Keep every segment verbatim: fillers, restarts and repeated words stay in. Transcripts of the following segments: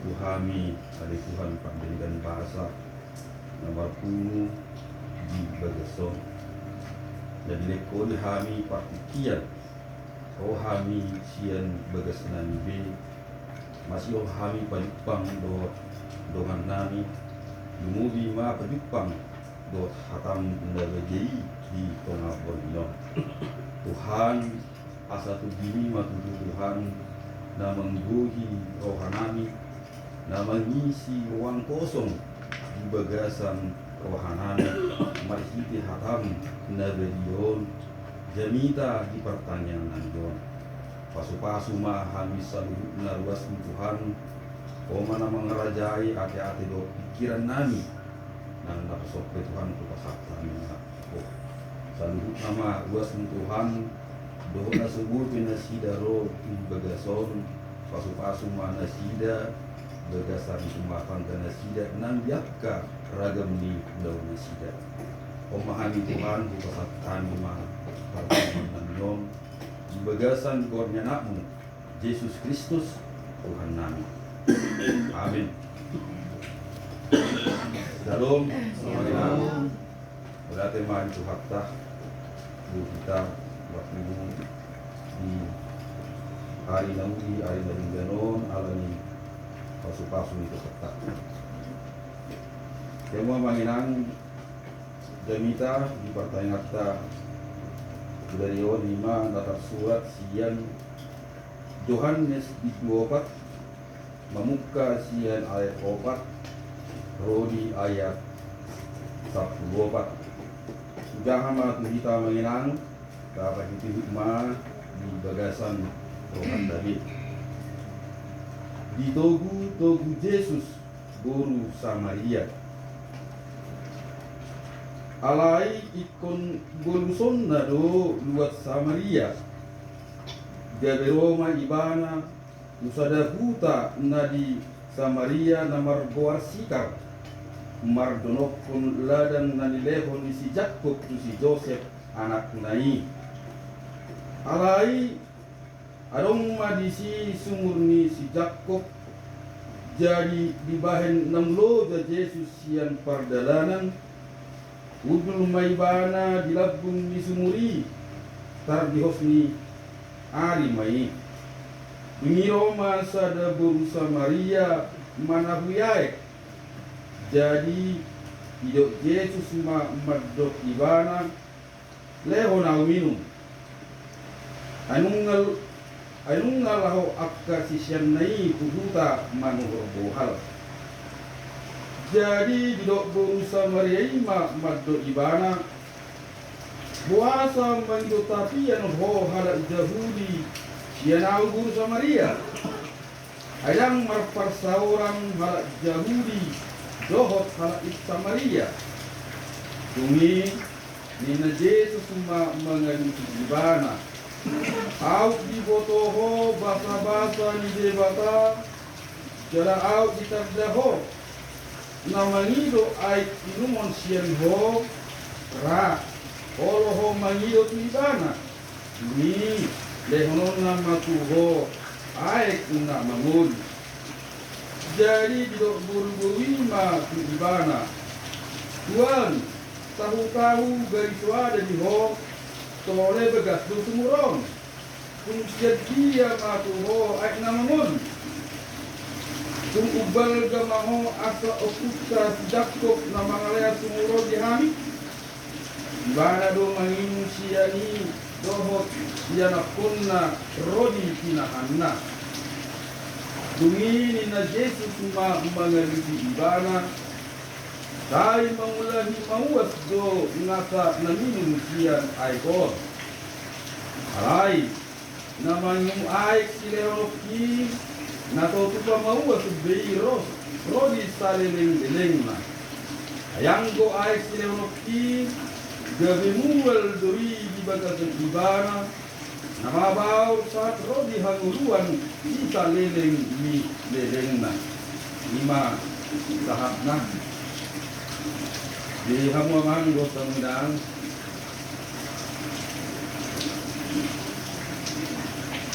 Tu hami ale Tuhan pardenggan basa na marpungu di bagas on, na dilehon hami partingkian, ro hami sian bagasnami be, masihol hami pajumpang dohot dongannami, lumobi ma pajumpang dohot hatam na badia i di tonga borngin on. Tuhan, asa togihon ma tutu Tuhan na manggohi rohanami, na mangisi ruang kosong di bagasan rohanami marhite hatam na badia on, jamita di partangiangan on. Pasupasu ma hami saluhutna ruasmu Tuhan, Ho ma na mangarajai ateate dohot pingkirannami, nang na so pe Tuhan hupasahat hami ma Ho. Saluhutna ma ruasmu Tuhan, dohot na so boi pe nasida ro tu bagas on, pasupasu ma nasida, bagasan rumah tangga nasida nang di angka ragam ni ulaon nasida. Ho ma hami Tuhan, hupasahat hami ma partangiangan on, di bagasan goar ni Anakmu, Jesus Kristus, Tuhannami. Amin. Syalom. Syalom. Mauliate ma di Tuhanta, di hita, waktu di hari na uli, hari na denggan on, ala ni pasupasu ni Tuhanta. Hamu amang inang, jamita di partangianganta, di ari on ima na tarsurat sian Johannes bindu opat, mamungka sian ayat opat ro di ayat sampulu opat. Hujaha ma tu hita amang inang, tapahitihut ma di bagasan rohanta be. Ditogutogu Jesus boru Samaria. Alai ingkon bolusonna do luat Samaria. Gabe ro ma ibana tu sada huta na di Samaria na margoar Sikar, mardonokkon ladan na nilehon ni si Jakkob tu si Josep, anakna i. Alai adong ma disi sumur ni si Jakkob. Jadi dibahen na molo Jesus sian pardalanan, hundul ma ibana di lambung ni sumur i, tardihos ni ari ma i. Dung i ro ma sada boru Samaria manahui aek. Jadi didok Jesus ma mandok ibana, "Lehon ahu minum." Ai nunga, ai nunga laho angka siseanna i tu huta manuhor bohal. Jadi didok boru Samaria i ma mandok ibana, "Boasa mangido tapian ho halak Jahudi sian ahu boru Samaria? Ai ndang marparsaoran halak Jahudi dohot halak Samaria?" Dung i ninna Jesus ma mangalusi ibana, "Aut diboto ho basabasa ni Debata, jala aut ditanda ho na mangido aek inumon sian ho? Ra, olo ho mangido tu ibana, dung i lehononna ma tu ho aek na mangolu." Jadi didok boruboru i ma tu ibana, "Tuan, tahutahu gari soada di ho, tole bagas do sumur on. Tung sian dia ma tu ho aek na mangolu? Tung umbalga ma ho asa ompunta si Jakkob na mangalehon sumur on di hami? Ibana do manginum sian i dohot ianakkonna ro di pinahanna." Dung i ninna Jesus ma mangalusi ibana, "Sai mangulahi mauas do nasa na minum sian aek on. Alai na manginum aek silehononki, na so tupa mauas be i ro, ro di salelenglelengna. Ai anggo aek silehononki, gabe mual do i di bagasan ibana, na mabaor sahat ro di hangoluan di saleleng ni lelengna." I ma sahatna. Di hamu amang dohot hamu inang,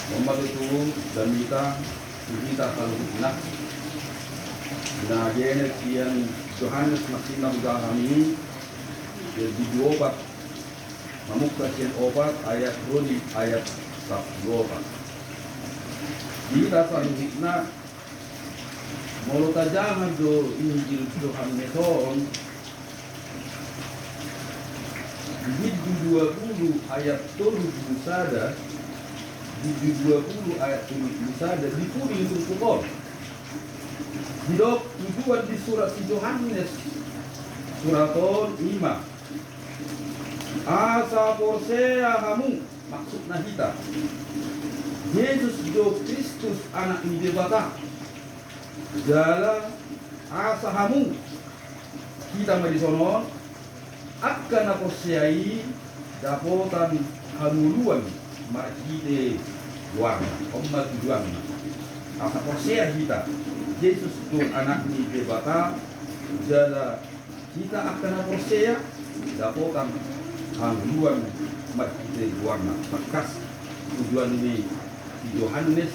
on ma tutu jamita di hita saluhutna. Na genep sian Johannes marsinna hujahami, di dua opat, mamungka sian opat ayat ro di ayat sapulu opat. Di hita saluhutna, molo tajaha do Injil Johannes on, di bindu dua pulu ayat tolu pulu sada, di bindu dua pulu ayat tolu pulu sada, di pudi ni turpuk on. Didok tujuan disurat si Johannes surat on ima asa porsea hamu, maksudna hita, Jesus do Kristus, Anak ni Debata. Jala asa hamu, hita ma dison on, angka na porsea i, dapotan hangoluan marhite goarna. On ma tujuanna. Asa porsea hita, Jesus do Anak ni Debata, jala hita angka na porsea, dapotan hangoluan marhite goarna. Tangkas tujuan ni si Johannes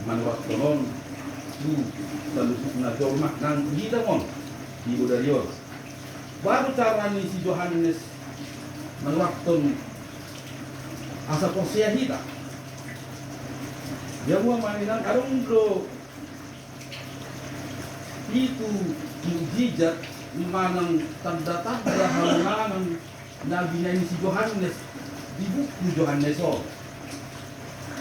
manurathon on tu saluhutna jolma nang tu hita ma on di bodari on. Baru cara ni si Johannes manurathon asa porsea hita. Ia muna ma inang, adong do pitu mukjizat manang tanda-tanda hamonangan na binahen si Johannes di buku Johannes on.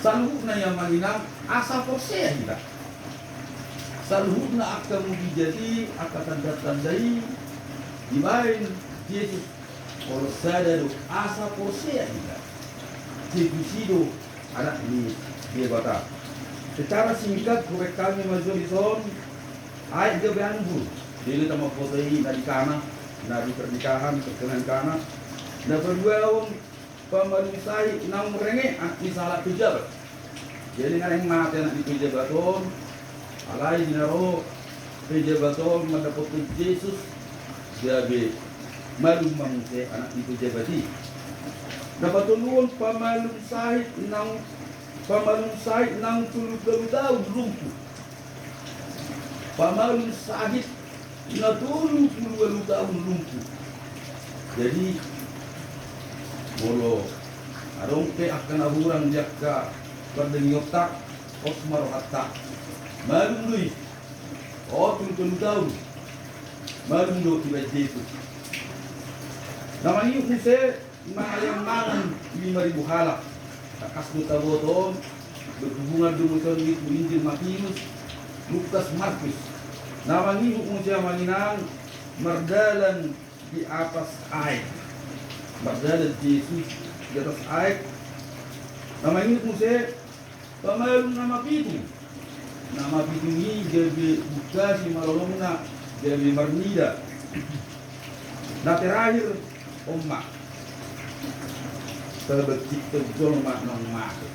Saluhutna ia ma inang asa porsea hita. Saluhutna angka mukjizat i, angka tanda-tanda i dibahen Jesus pola sada do asa porsea hita. Jesus i do Anak ni Debata. Secara singkat, hubahen hami ma jo dison, aek gabe anggur. Jadi, tama foto i na di Kana, na di pernikahan, perkenanan Kana. Na paduahon, pamalum sahit naung renge anak ni sahalak pejabat. Jadi, nga naeng mate anak ni pejabat on, alai di na ro pejabat on mandapothon Jesus, gabe malum ma muse anak ni pejabat i. Na patoluhon, pamalum sahit naung, pamalum sahit naung tolu pulu ualu taon lumpuh. Pamalum sahit na tolu pulu ualu taon lumpuh. Jadi, molo adong pe angka na hurang di angka pardengionta, pos ma rohanta. Malum do i. O, tolu pulu ualu taon. Malum do iba Jesus. Na mangihut muse, mangalehon mangan lima ribu halak. Tangkas do taboto on, berhubungan do muse on tu Injil Matius, Lukas, Markus. Na mangihut muse amang inang mardalan di atas aek. Mardalan Jesus di atas aek. Na mangihut muse, pamalum na mapitung. Na mapitung i gabe bungkasi ma lolongna, gabe marnida. Na terakhir, on ma, pabangkithon jolma naung mate.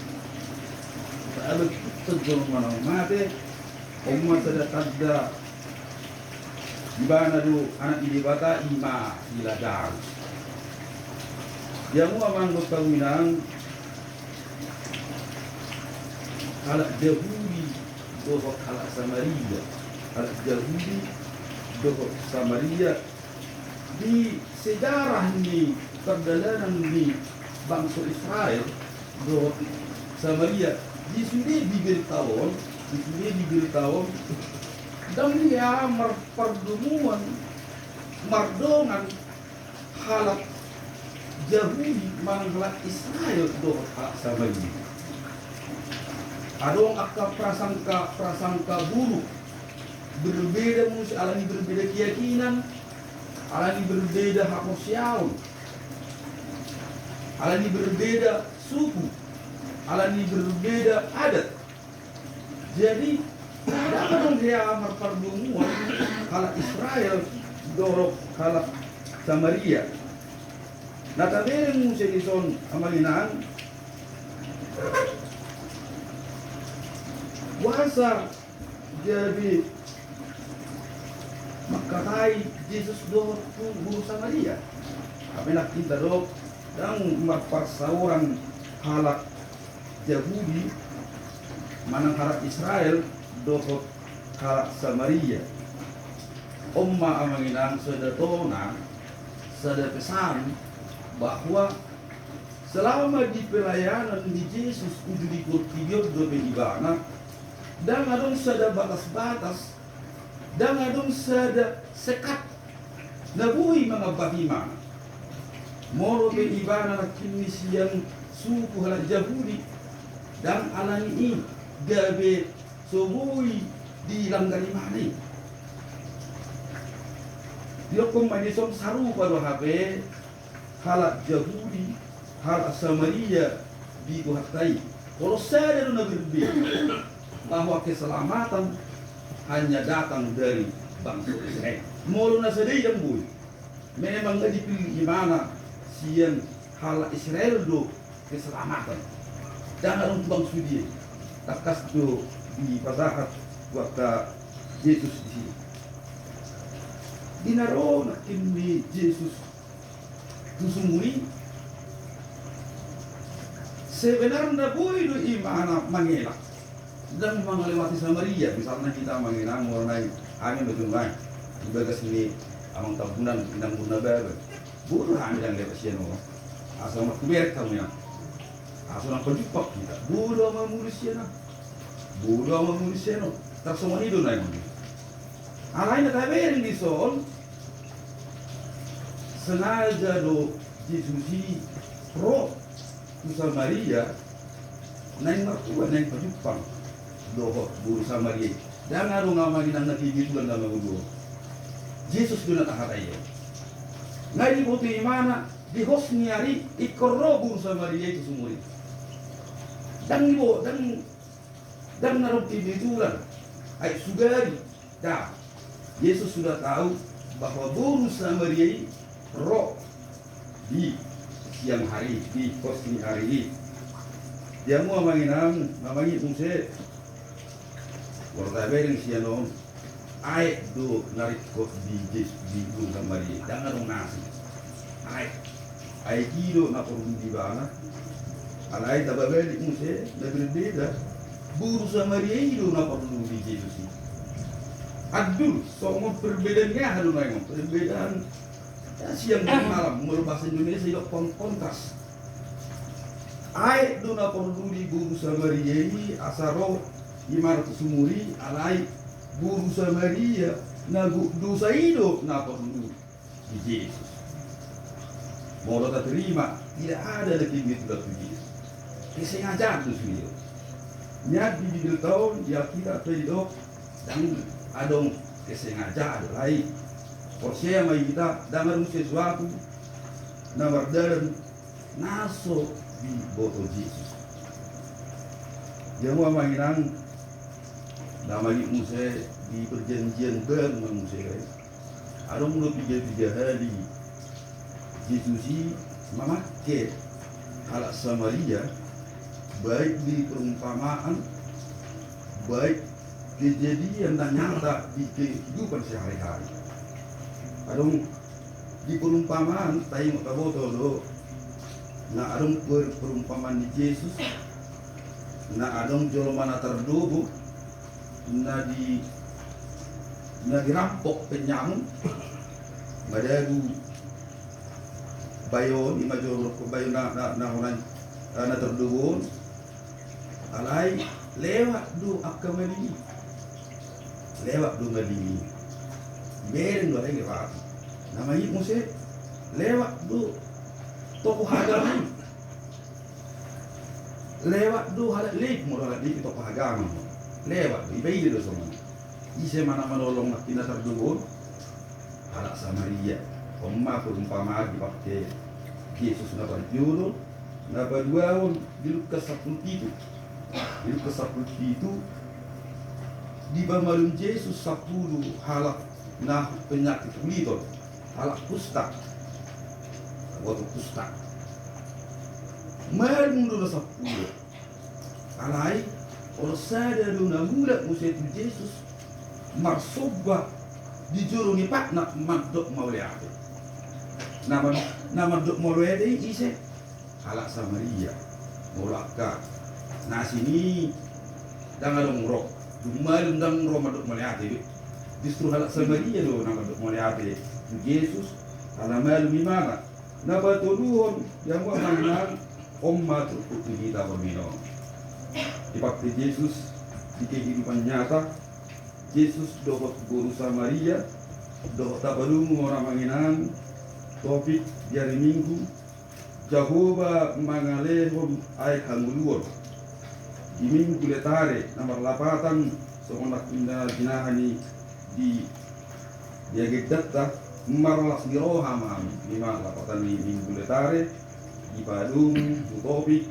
Pabangkithon jolma naung mate, on ma sada tanda Ibana do Anak ni Debata, ima si Lazarus. Ia muse amang dohot hamu inang, halak Jahudi dohot halak Samaria. Halak Jahudi dohot Samaria. Di sejarah ni pardalanan ni bangso Israel dohot Samaria, di sude Bibelta on, di sude Bibelta on, ndang hea marpardomuan, mardongan halak Jahudi manang halak Israel dohot halak Samaria. Adong angka prasangka, prasangka buruk, berbeda muse alani berbeda keyakinan, alani berbeda haporseaon, alani berbeda suku, alani berbeda adat. Jadi, ndang adong hea marpardomuan halak Israel dohot halak Samaria. Na tabereng muse dison amang inang, boasa gabe mangkatai Jesus dohot tu boru Samaria. Hape nangkin tadok, ndang marparsaoran halak Jahudi manang halak Israel dohot halak Samaria. On ma amang inang sada tona, sada pesan, bahwa selama di pelayanan ni Jesus uju di portibi on dope ibana, ndang adong sada batas-batas, ndang adong sada sekat na boi mangambat ibana. Molo pe ibana nangkin ni sian suku halak Jahudi, ndang alani i gabe so boi dilanggar ibana i. Didok ma dison sarupa do hape halak Jahudi, halak Samaria di Tuhanta i. Pola sada do na berbeda, bahwa keselamatan hanya datang dari bangsa Israel. Molo na sada i ndang boi. Memang nga dipillit ibana sian halak Israel do keselamatan. Ndang adong tu bangso dia. Tangkas do dipasahat waktu Jesus disi. Di na ro nangkin ni Jesus tu sumur i, sebenarna boi do ibana mangelak. Ndang mangalewati Samaria, misalna hita amang inang, molo nai hami ma tu nai di bagas ni amang Tambunan, inang Purnababa. Boi do hami ndang lewat sian on. Asa martuberek hamu inang. Asa ndang pajumpang hita. Boi do ahu mamuli sian on. Boi do ahu mamuli sian on. Tarsongon i do nai on. Alai na tabereng dison, sengaja do Jesus i ro tu Samaria, naeng martua, naeng pajumpang dohot boru Samaria i. Ndang adong amang inang na kebetulan na mangolu on. Jesus do na tahatai i. Nga diboto ibana, di hos ni ari ingkon ro boru Samaria i tu sumur i. Ndang dibo, ndang, ndang na ro kebetulan. Ai sugari. Dah, Yesus sudah tahu bahwa boru Samaria i ro di siang hari, di hos ni ari i. Dia mu amang inang, amang i muse. Molo tabereng sian on, aek do na ringkot di Jes-, di boru Samaria i. Ndang adong nasi. Aek. Aek i do na porlu di ibana. Alai tabalik muse, na berbeda. Boru Samaria i do na porlu di Jesus i. Andul, songon perbedaan ni aha do na ingon? Perbedaan, ya, siang dan malam, molo bahasa Indonesia i do kon-, kontras. Aek do na porlu di boru Samaria i, asa ro ibana tu sumur i, alai boru Samaria na gok dosa i do na porlu di Jesus. Molo tatarima, tidak ada lagi duit udah tu Jesus. Kesengajaan do sude. Nian di Bibel on, di Alkitab pe didok, ndang adong kesengajaan do, alai porsea ma hita, ndang adong sesuatu na mardalan na so diboto Jesus. Dia mu amang inang, na mangihut muse di perjanjian baru ma muse, kan? Adong do piga-piga hali Jesus i mamake halak Samaria, baik di perumpamaan, baik kejadian na nyata di kehidupan sehari-hari. Adong di perumpamaan, taingot taboto do, na adong per-, perumpamaan ni Jesus, na adong jolma na tardobo, na di, na dirampok penyamun, madabu bayo on, ima jolo bayo na, na, na hona, na tardobo on. Alai lewat do angka malim i. Lewat do malim i. Dibereng do alai lewat. Na mangihut muse, lewat do tokoh agama i. Lewat do halak Lewi, molo halak Lewi tokoh agama. Lewat do, iba ida do songon i. Ise ma na manolong nangkin na tardobo on? Halak Samaria. On ma perumpamaan dipake Jesus na parjolo, na paduahon di Lukas sampulu pitu. Di Lukas sampulu pitu, dipamalum Jesus sampulu halak na penyakit kulit on, halak kusta. Boto kusta. Malum do na sampulu. Alai, olo sada do na mulak muse tu Jesus, marsomba di jolo ni patna mandok mauliate. Na man-, na mandok mauliate i ise? Halak Samaria. Molo angka na asing i ndang adong ro. Dung malum ndang ro mandok mauliate be. Justru halak Samaria do na mandok mauliate tu Jesus, ala malum ibana. Na patoluhon, di hamu amang inang, on ma turpuk tu hita borngin on. Dipake Jesus di kehidupan nyata, Jesus dohot boru Samaria, dohot tapadomu on amang inang, topik di ari Minggu, Jahowa mangalehon aek hangoluan. Di Minggu Letare na marlapatan songon na jinahani di, di agendanta, marlas ni roha ma hami di marlapatan ni Minggu Letare, dipadomu tu topik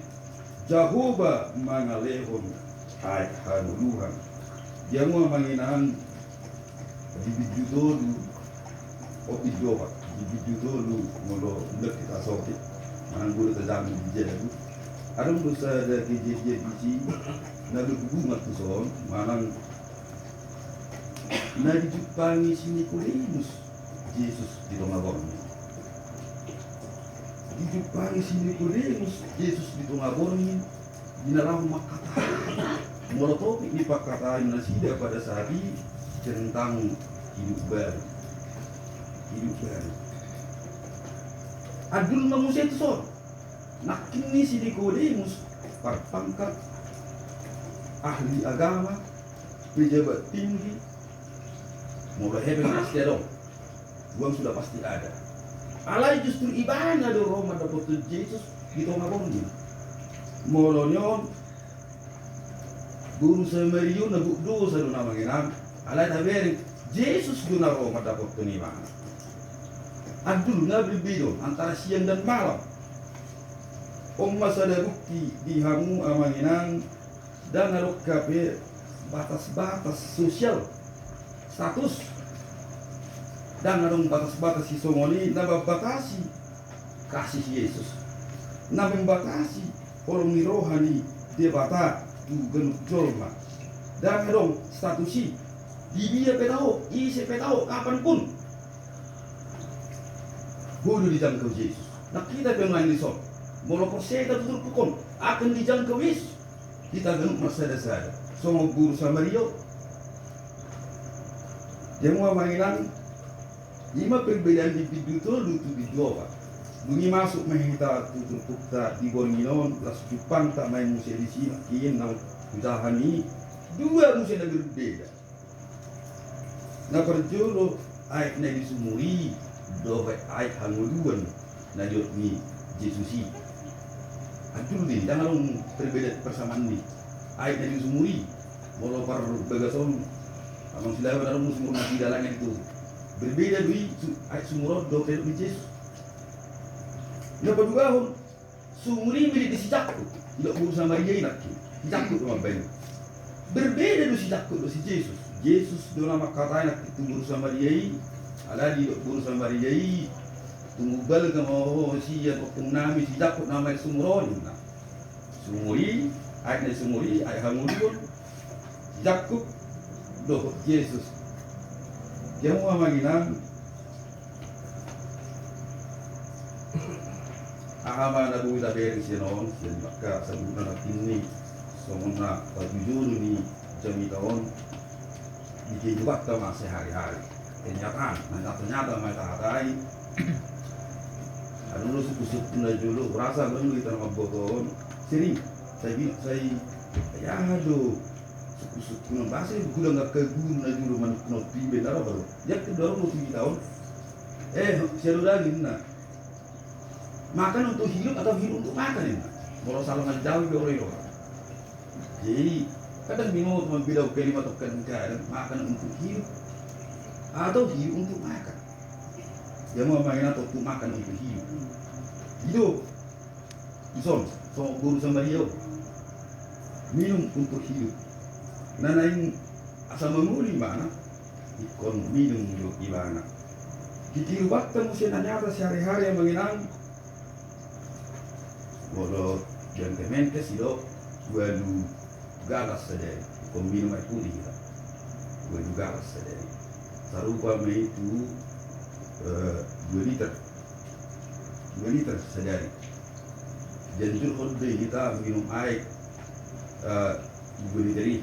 Jahowa mangalehon aek hangoluan. Di hamu amang inang, di bindu tolu, o, bindu opat, di bindu tolu molo mulak hita sotik, manang molo tajamu di jabu. Adong do sada kejadian disi na berhubungan tu son, manang na dijumpangi si Nikodemus Jesus di tonga borngin. Dijumpangi si Nikodemus Jesus di tonga borngin, di na laho mangkatai. Molo topik ni pangkataion nasida pada saat i tentang hidup baru. Hidup baru. Andul ma muse tu son. Nangkin i si Nikodemus, parpangkat, ahli agama, pejabat tinggi, molo hepeng pasti adong. Uang sudah pasti ada. Alai justru ibana do ro mandapothon Jesus di tonga borngin. Molo nion boru Samaria na buk dosa do na mangenang, alai tabereng Jesus do na ro mandapothon ibana. Andul na berbeda antara siang dan malam. On ma sada bukti di hamu amang inang, ndang adong hape batas-batas sosial, status. Ndang adong batas-batas sisongon i na mambatasi kasih Jesus, na mambatasi holong ni roha ni Debata tu ganup jolma. Ndang adong status i, di dia pe taho, ise pe taho, kapan pun. Boi do dijangkau Jesus. Nang hita pe nuaeng dison, molo porsea hita tu turpuk on, akan dijangkau Jesus. Hita ganup marsada-sada songon boru Samaria on. Di hamu amang inang, i ma perbedaan di bindu tolu tu bindu opat. Dung i masuk ma hita tu turpukta di borngin on, laos jumpangta ma i muse disi, nangkin na hujahami dua muse na berbeda. Na parjolo, aek na di sumur i dohot aek hangoluan na didok ni Jesus i. Andul do i, ndang adong perbedaan, persamaan ni aek na di sumur i. Molo parbagas on, amang Silaban, adong do sumur na di dalangan itu. Berbeda do i su-, aek sumur on dohot na didok ni Jesus. Na paduahon, sumur i milik ni si Jakkob, didok boru Samaria i nangkin. Si Jakkob do mambaen. Berbeda do si Jakkob dohot si Jesus. Jesus do na mangkatai nangkin tu boru Samaria i. Alai didok boru Samaria i, tung balga ma ho sian ompung nami, si Jakkob nama ni sumur on, ninna. Sumur i, aek na di sumur i, aek hangoluan, si Jakkob dohot Jesus. Di hamu amang inang, aha ma na boi tabereng sian on, sian angka saluhutna nangkin i, songon na patujolo ni jamita on, di kehidupanta ma sehari-hari. Kenyataan, na nyata-nyata ma i tahatai. Adong do sungkun-sungkun na jolo, hurasa adong do hita na mamboto on. Sering, sai bi-, sai, sai aha do sungkun-sungkun on, boasa i godang angka guru na jolo manungkunonku, imbaen na ro baru. Yakin do adong do tu hita on. Eh, sia do daging na. Makan untuk hidup atau hidup untuk makan, ninna. Molo sala manjawab be olo i roha. Jadi, kadang bingung untuk membedakan kalimat, kadang makan untuk hidup atau hidup untuk makan. Dia mau main atau untuk makan untuk hidup. Hidup. Ison, songon boru Samaria on. Minum untuk hidup. Na naeng asa mangolu ibana, ingkon minum do ibana. Di kehidupanta muse na nyata sehari-hari amang inang, molo di angka Menkes didok ualu galas sadari. Ingkon minum aek putih hita. Ualu galas sadari. Sarupa ma i tu, eh, dua liter. Dua liter sadari. Dianjurhon do hita minum aek, eh, dua liter i.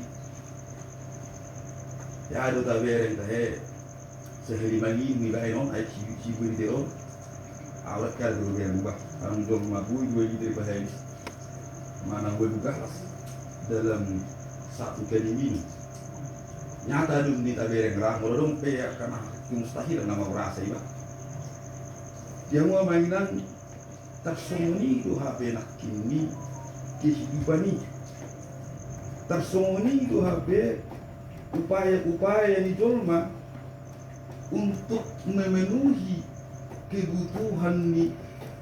Ia do tabereng tahe, sahali manginum ibaen on, ai si, si beri teron. Awet kali do bereng bah, anu jolma bui dua liter pahelis. Manang ualu galas dalam satu kali minum. Nyata do ni tabereng ra, molo adong pe angka na mustahil nama urasa iba. Dia mua manginan. Tarsongon i do hape nangkin ni kehidupan i. Tarsongon i do hape upaya-upaya ni jolma untuk memenuhi kebutuhan ni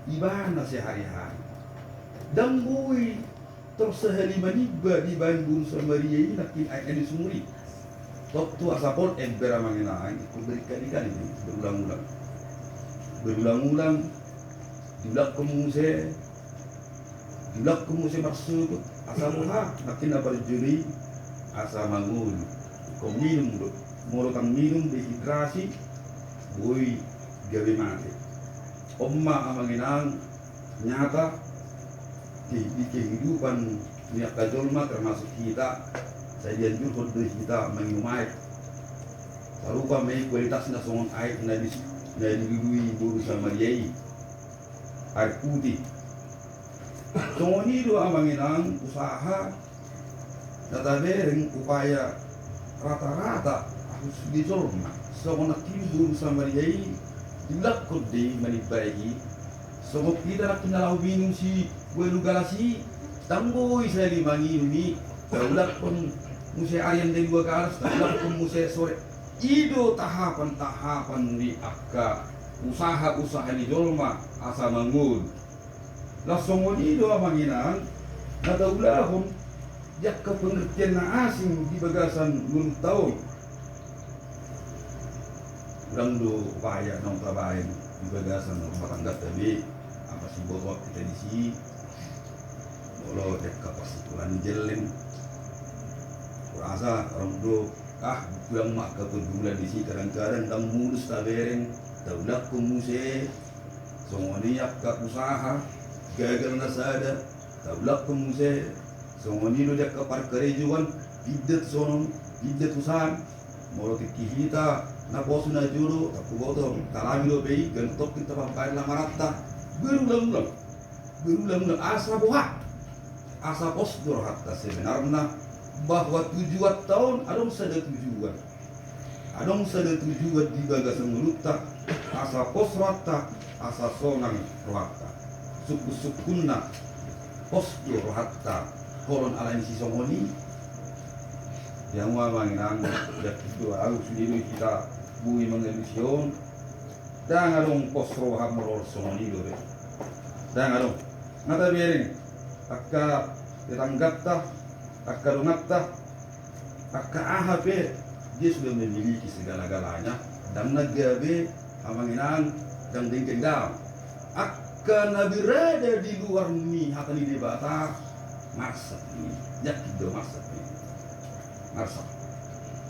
ibana sehari-hari. Ndang boi tor sahali manimba dibaen boru Samaria i nangkin aek na di sumur i. Tontu asa pol ember amang inang, ingkon berkali-kali, berulang-ulang. Berulang-ulang, diulakhon muse, diulakhon muse marsogot, asa boha, nangkin na parjolo i, asa mangolu. Ingkon minum do, molo ndang minum dehidrasi, boi gabe mate. On ma amang inang, nyata di, di kehidupan ni angka jolma termasuk hita, sai dianjurhon do hita manginum aek. Sarupa ma i kualitasna songon aek na di, na dilului boru Samaria i, aek putih. Songon i do amang inang usaha na tabereng upaya rata-rata ahu sude jolma songon nangkin boru Samaria i diulakhon do i manimba aek i. Songon hita nangkin na laho minum si ualu galas i, ndang boi sahali manginum i, taulakhon muse arian dua galas, taulakhon muse sore. I do tahapan-tahapan ni angka usaha-usaha ni jolma asa mangolu. Laos songon i do amang inang na taulahon di angka pengertian na asing di bagasan ngolunta on. Godang do upaya naung tabaen di bagasan rumah tangganta be, apa sibotoan hita disi, molo di angka parsikolaan ni jelleng. Hurasa adong do, ah, godang ma angka pergumulan disi, kadang-kadang ndang mulus tabereng, taulakhon muse. Songon i angka usaha, gagal na sada, taulakhon muse. Songon i do di angka parkarejoan, pinda tu sonon, pinda tu san. Molo tingki hita naposo na jolo, tahuboto, talami dope i, ganup tongkin tapambaen lamaranta. Berulang-ulang, berulang-ulang, asa boha? Asa pos do rohanta sebenarna bahwa tujuanta on adong sada tujuan. Adong sada tujuan di bagasan ngolunta, asa pos rohanta, asa sonang rohanta. Sungkun-sungkunna pos do rohanta holan ala ni sisongon i. Ia ma amang inang, ia do ahu sude do hita boi mangalusi on. Ndang adong pos roha molo songon i dope. Ndang adong. Nga tabereng angka tetangganta, angka donganta, angka aha pe, dia sudah memiliki segala-galanya. Ndang na gabe amang inang, ndang dengke ndang. Angka na berada di luar ni hata ni Debata, marsak ni, yakin do marsak ni. Marsak.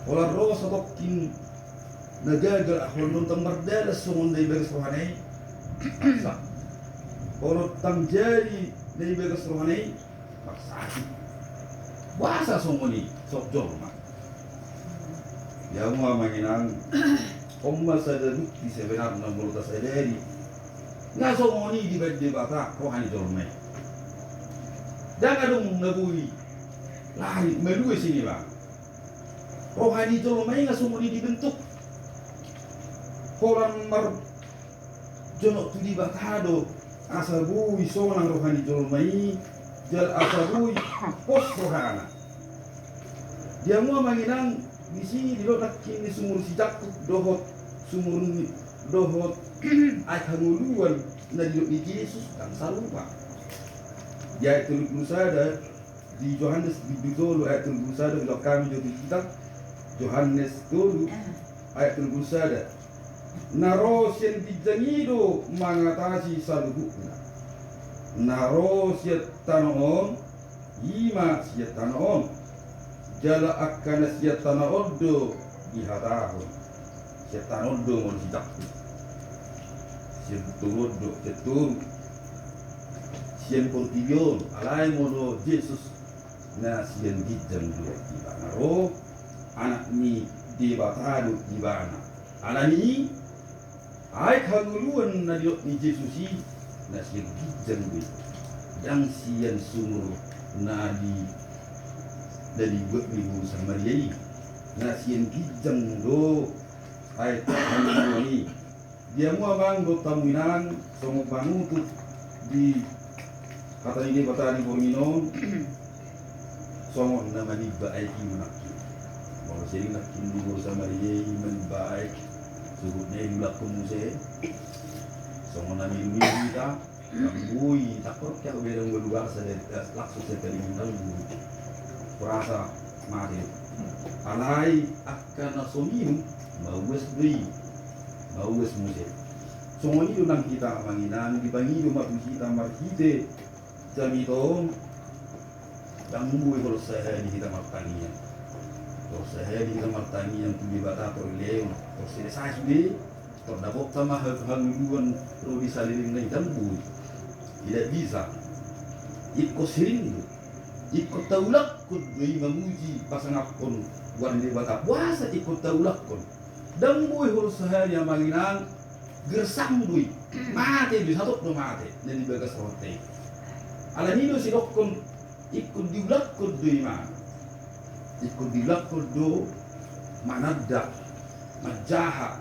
Pola ro satongkin na gagal, ah, olo ndang mardalan songon na di bagas rohana i, marsak. Olo ndang jadi na di bagas rohana i, marsakit. Boasa songon i, songon jolma. Ia ma amang inang, on ma sada bukti sebenarna molo tasadari. Nga songon i dibaen Debata roha ni jolma i. Ndang adong na boi lari malua sian ibana. Roha ni jolma i nga songon i dibentuk. Holan mar jonok tu Debata do, asa boi sonang roha ni jolma i, jala asa boi pos rohana. Dia ma amang inang, disi didok nangkin ni sumur si Jakub dohot sumur ni, dohot aek hangoluan na didok ni Jesus ndang sarupa. Di ayat tolu pulu sada, di Johannes bindu tolu ayat tolu pulu sada, didok hami jo tu hita, Johannes tolu ayat tolu pulu sada. Na ro sian ginjang i do mangatasi saluhutna. Na ro sian tano on, i ma sian tano on. Jala angka na sian tano on do dihatahon. Sian tano on do molo si Jakub. Sian toru on do, sian toru. Sian portibi on, alai molo Jesus na sian ginjang do ibana ro, anak ni Debata do ibana. Alani i, aek hangoluan na nidok ni Jesus i, na sian ginjang do i. Ndang sian sumur na di, na dibuat ni boru Samaria i. Na sian ginjang do aek hangoluan i. Di hamu amang dohot hamu inang, songon panutup di hata ni Debata di borngin on, songon na manimba aek i ma nangkin. Molo sering nangkin di boru Samaria i manimba aek, suhut na i diulakhon muse, songon na milu-milu hita. Ndang boi tangkorhon hita, beda ngon luar sada, langsung sada kali minum, ndang boi. Hurasa mate. Alai angka na so minum, mauas do i. Mauas muse. Songon i do nang hita amang inang, dipangido ma tu hita marhite jamita on. Ndang boi holan sahali hita martangiang. Holan sahali hita martangiang tu Debata tor dilehon, tor selesai sude, tor dapotta ma ha-, hangoluan ro di salelengna i, ndang boi. Tidak bisa. Ingkon sering do. Ingkon taulakhon do i mamuji pasangaphon goar ni Debata. Boasa ingkon taulakhon? Ndang boi holan sahali amang inang, gersang do i. Mate do i, sahat do mate na di bagas rohanta i. Alani i do sidokkon, ingkon diulakhon do i ma. Ingkon diulakhon do mananda, manjaha,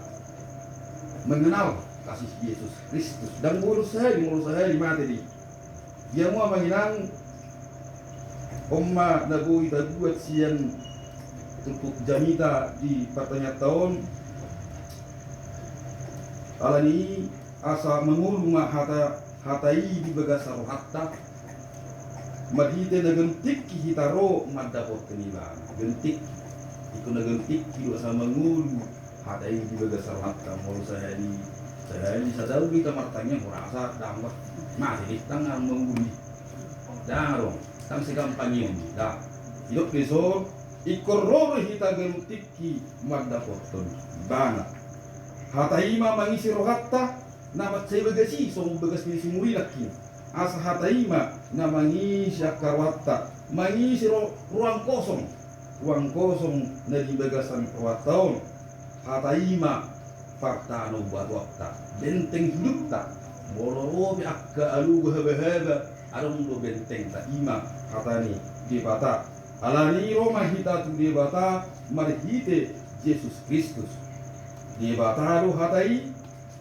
mengenal kasih Yesus Kristus. Ndang boi holan sahali, molo sahali mate do i. Di hamu amang inang, on ma na boi tabuat sian turpuk jamita di partangianganta on. Alani i asa mangolu ma hata, hata i di bagasan rohanta, marhite na ganup tingki hita ro mandapothon ibana. Ganup tingki. Ingkon na ganup tingki do asa mangolu hata i di bagasan rohanta. Molo sahali, sahali sataon do hita martangiang, hurasa ndang, mate do i, ndang adong mangolu i. Ndang adong, ndang segampang i on. Ndang. Didok dison, ingkon ro do hita ganup tingki mandapothon ibana. Hata i ma mangisi rohanta, na mansai bagas i, songon bagas ni sumur i nangkin. Asa hata i ma na mangisi angka rohanta, mangisi ro-, ruang kosong, ruang kosong na di bagasan rohanta on. Hata i ma partanobatoanta, benteng hidupta. Molo ro pe angka alogo habahaba, adong do bentengta, i ma hata ni Debata. Alani i ro ma hita tu Debata marhite Jesus Kristus. Debata do hata i,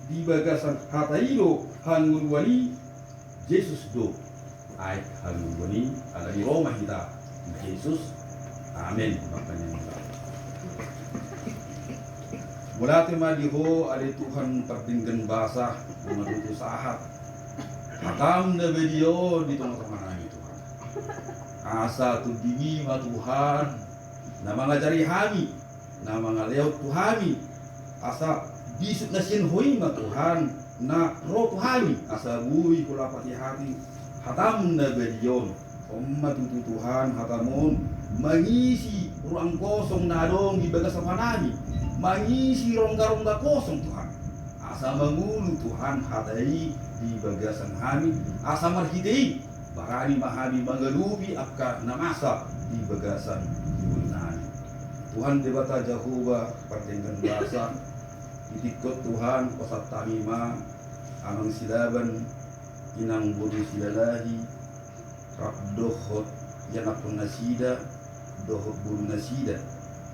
di bagasan hata i do hangoluan i, Jesus do aek hangoluan i. Alani i ro ma hita tu Jesus. Amen. Makanya mauliate ma di Ho ale Tuhan pardenggan basa, na tutu sahat hatam na badia on di tongatonganami Tuhan. Asa tondimi ma Tuhan na mangajari hami, na mangalehon tu hami, asa bisuk na sian Ho i ma Tuhan na ro tu hami, asa boi Ho lapati hami hatam na badia on. On ma tutu Tuhan hatam on mangisi ruang kosong na adong di bagas rohanami, mangisi rongga-rongga kosong Tuhan. Asa mangolu Tuhan hata i di bagasan hami, asa marhite i barani ma hami mangadopi angka na masa di bagasan ngolunami. Tuhan Debata Jahowa pardenggan basa, di tingki on Tuhan pasahat hami ma amang Silaban, inang boru Silalahi, rap dohot ianakhon nasida, dohot boru nasida.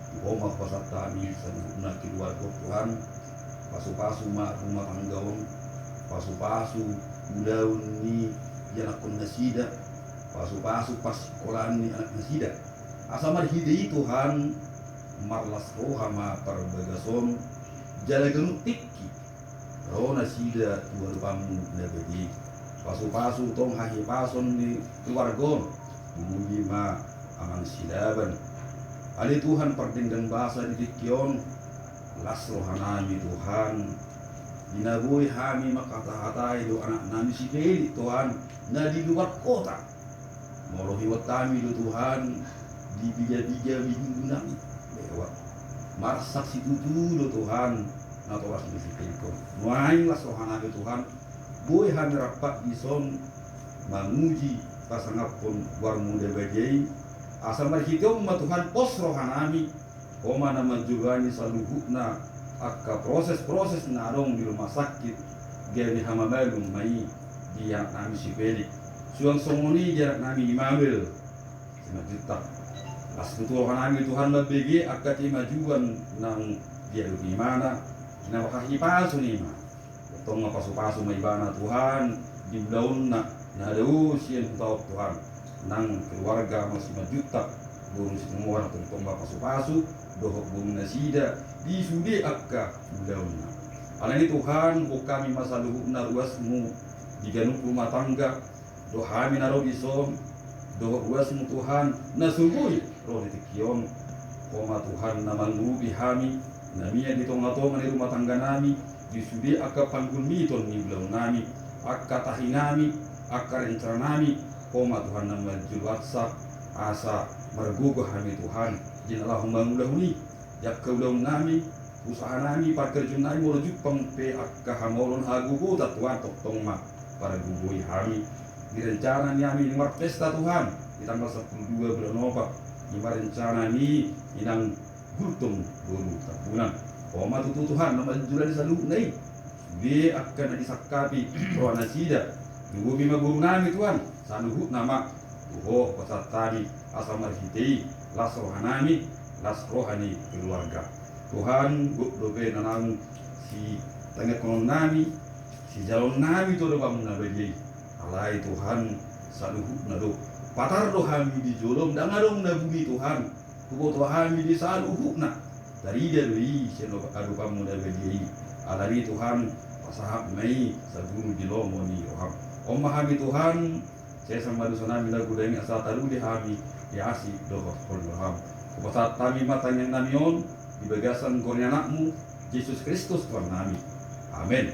Tu Ho ma pasahat hami saluhutna keluarga on Tuhan. Pasupasu ma rumah tangga on, pasupasu ulaon ni ianakhon nasida, pasupasu parsikolaan ni anak nasida. Asa marhite i Tuhan, marlas roha ma parbagason, jala ganup tingki ro nasida tu adopanMu na badia i. Pasupasu tong hahipason ni keluarga on. Puji ma amang Silaban. Ale Tuhan pardenggan basa, di tingki on las rohanami Tuhan, di na boi hami manghatahatai do anaknami si Feli Tuhan, na di luar kota. Molo huingot hami do Tuhan, di piga-piga minggu nami lewat, marsak situtu do Tuhan natoras ni si Feli on. Nuaeng las rohanami Tuhan, boi hami rap dison mamuji pasangaphon goarMu na badia i. Asa marhite on ma Tuhan pos rohanami, Ho ma na manjoloani saluhutna angka proses-proses na adong di rumah sakit, gabe hamamalum ma i di anaknami si Felix. Suang songon i di anaknami Immanuel Simanjuntak. Las tu rohanami Tuhan mambege angka kemajuan naung diadopi ibana, na manghahipasu ni ma. Tongtong ma pasu-pasu ma ibana Tuhan di ulaonna na dao sian huta on Tuhan. Nang keluarga ma Simanjuntak, boru Situmorang, tongtong ma pasu-pasu dohot boru nasida di sude angka ulaonna. Alani Tuhan, bungkami ma saluhutna ruasmu di ganup rumah tangga, do hami na ro dison, dohot ruasmu Tuhan na so boi ro di tingki on. Ho ma Tuhan na mangurupi hami, na mian di tonga-tonga ni rumah tangganami, di sude angka panggulmiton ni ulaonnami, angka tahinami, angka rencananami. Ho ma Tuhan na manjoloansa, asa margogo hami Tuhan di na laho mangulahon i, di angka ulaonnami, usahanami, parkarejoannami, molo jumpang pe angka hamaolon hagogotan Tuhan, tongtong ma pargogoi hami. Di rencana ni hami ni marpesta Tuhan di tanggal sampulu dua bulan opat, i ma rencana ni inang Gultom boru Tambunan. Ho ma tutu Tuhan na manjoloani saluhutna i. Sude angka na disangkapi rohanasida, lumobi ma borunami Tuhan, saluhutna ma tu Ho pasahat hami, asa marhite i las rohanami, las roha ni keluarga. Tuhan, gok dope na naung sitangihononnami, sijaloonnami tu adopanmu na badia i. Alai Tuhan, saluhutna do. Patar do hami di jolom, ndang adong na buni Tuhan. Huboto hami di saluhutna. Tarida do i sian adopanmu na badia i. Alani Tuhan, pasahat ma i saguru di lomo ni roham. On ma hami Tuhan, sesa ma dosanami na godang i, asa taruli hami di asi dohot holong ni roham. Hupasahat hami ma tangiangnami on di bagasan goar ni anakmu, Jesus Kristus Tuhannami. Amen.